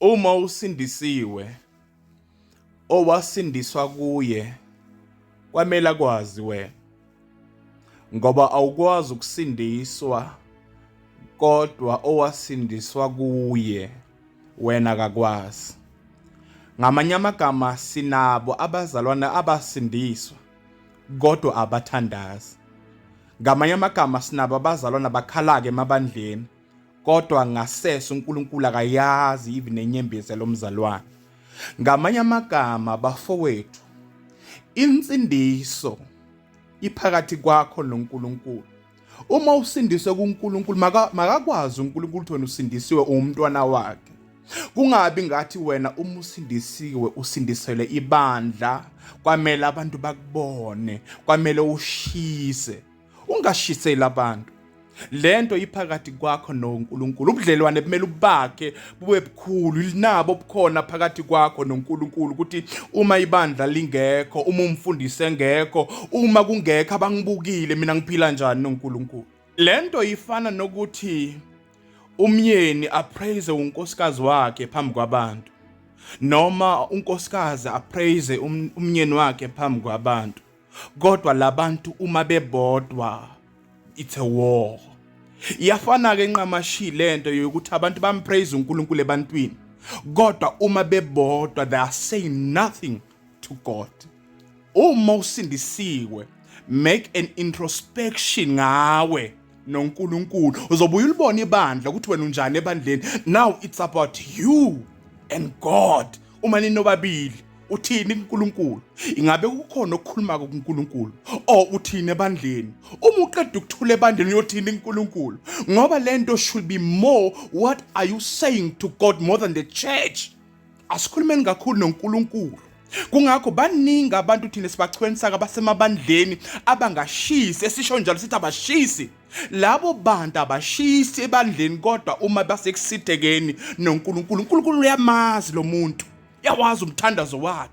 Uma usindisiwe, owasindiswa kuye kwamele akwazi wena, ngoba awukwazi ukusindiswa kodwa owasindiswa kuye wena akakwazi. Ngamanye amagama, sinabo abazalwane abasindiswa kodwa abathandazi. Ngamanye amagama, sinabo abazalwane abakhala-ke emabandleni, kodwa ngasese uNkulunkulu akayazi even nenyembezi lomzalwane. Ngamanye amagama, bafowethu, insindiso iphakathi kwakho noNkulunkulu. Uma usindiswe kuNkulunkulu, makakwazi uNkulunkulu ukuthi wena usindisiwe, uwumntwana wakhe. Kungabi ngathi wena uma usindisiwe usindiselwe ibandla, kwamele abantu bakubone, kwamele ushise. Ungashiseli abantu. Lento iphakathi kwakho noNkulunkulu. Ubudlelwane kumele ubakhe bube bukhulu, linabo obukhona phakathi kwakho noNkulunkulu, ukuthi uma ibandla lingekho, uma umfundisi engekho, uma kungekho abangibukile, mina ngiphila njani noNkulunkulu? Lento ifana nokuthi umyeni apraise unkosikazi wakhe phambi kwabantu, noma unkosikazi apraise umyeni wakhe phambi kwabantu, kodwa labantu uma bebodwa, it's a war. Iyafana ke nqamashi lento yokuthi abantu bampraise uNkulunkulu ebantwini, kodwa uma bebodwa they are saying nothing to God. Uma usindisiwe, make an introspection ngawe noNkulunkulu. Uzobuya ulibone ibandla ukuthi wena unjani ebandleni. Now it's about you and God. Uma ninobabili, uthini kuNkulunkulu? Ingabe kukhona okukhuluma kuNkulunkulu, or uthini ebandleni? Uma uqeda ukuthula ebandleni, uyothini kuNkulunkulu? Ngoba lento should be more, what are you saying to God, more than the church. Asikhulumeni kakhulu noNkulunkulu. Kungakho baningi abantu thina sibachwenisaka abasemabandleni abangashisi, esisho njalo sithi abashisi. Labo bantu abashisi ebandleni, kodwa uma basekusithekeni noNkulunkulu, uNkulunkulu uyamazi lo muntu, uyawazi umthandazo wakhe.